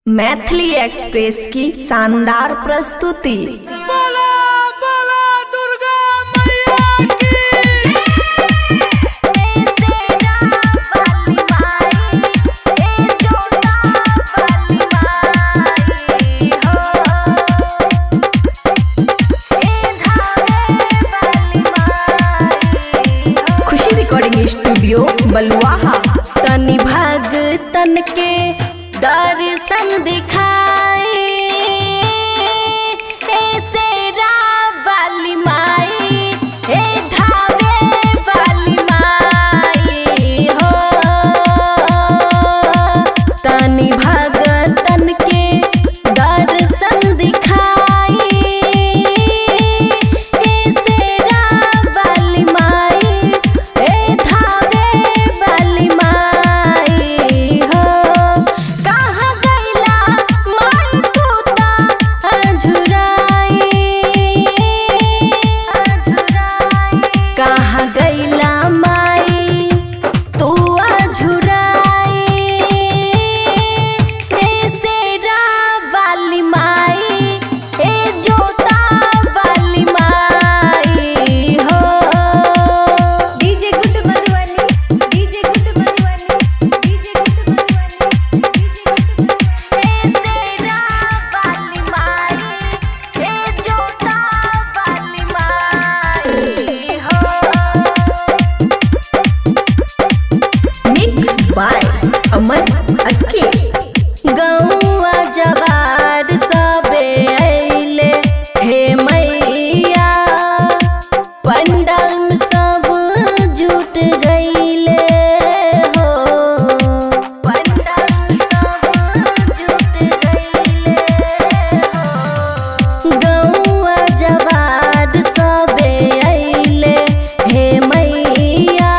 Maithili express की शानदार प्रस्तुति। बोला बोला दुर्गा मैया की। खुशी रिकॉर्डिंग स्टूडियो बलुआहा। तनि भगतन के दर्शन दिखाए ए शेरा वाली माई, ए धावे वाली माई हो। तनि भगतन के दर्शन दिखाए ए शेरा वाली माई, ए धावे वाली माई हो। अमन अक्की। गौआ जवार सबे अइले हे मैया, पंडाल में सब जुट गइले हो। पंडाल में सब जुट गइले हो। गौआ जवार सबे अइले हे मैया,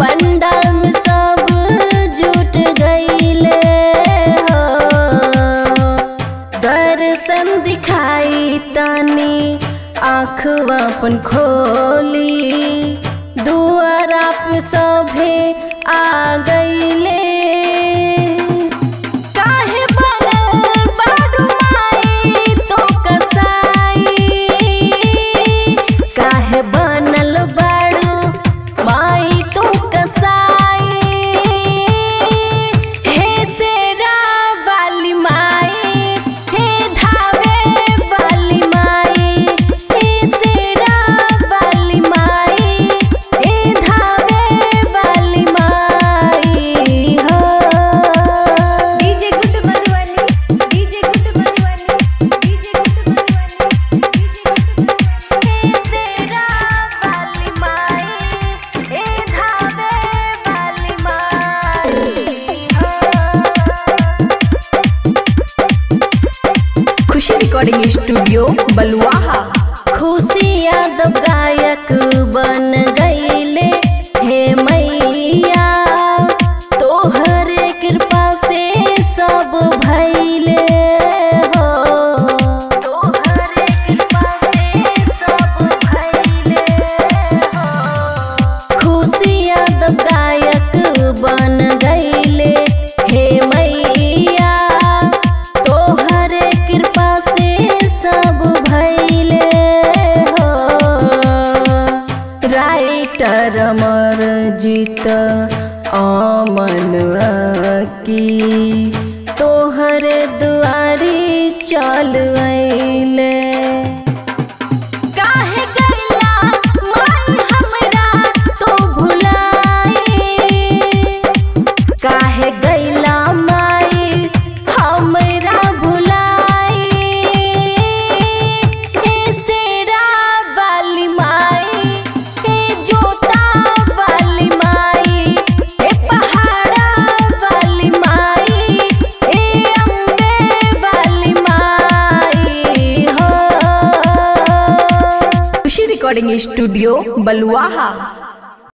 पंडाल में सब जुट गइले हो। दर्शन दिखाई तनी आँख अपन खोली, दुआरा पे सभे आ गइले। काहे बनल बारू माई तो कसाई, काहे बनल बारू माई तो कसाई। खुशी रिकॉर्डिंग स्टूडियो बलुआहा। खुशी यादव गायक बन गईले हे मैया, तोहरे कृपा से सब भइले हो। तोहरे कृपा से सब भइले हो। खुशी यादव गायक बन गईले हे मैया, कृपा से सब भइले हो। राइटर अमर जीत अमन की, तोहरे दुआरी चल अइले। काहे गइला माई हमरा तो भुलाई, काहे गइला माई हमरा भुलाई। रिकॉर्डिंग स्टूडियो बलुआहा।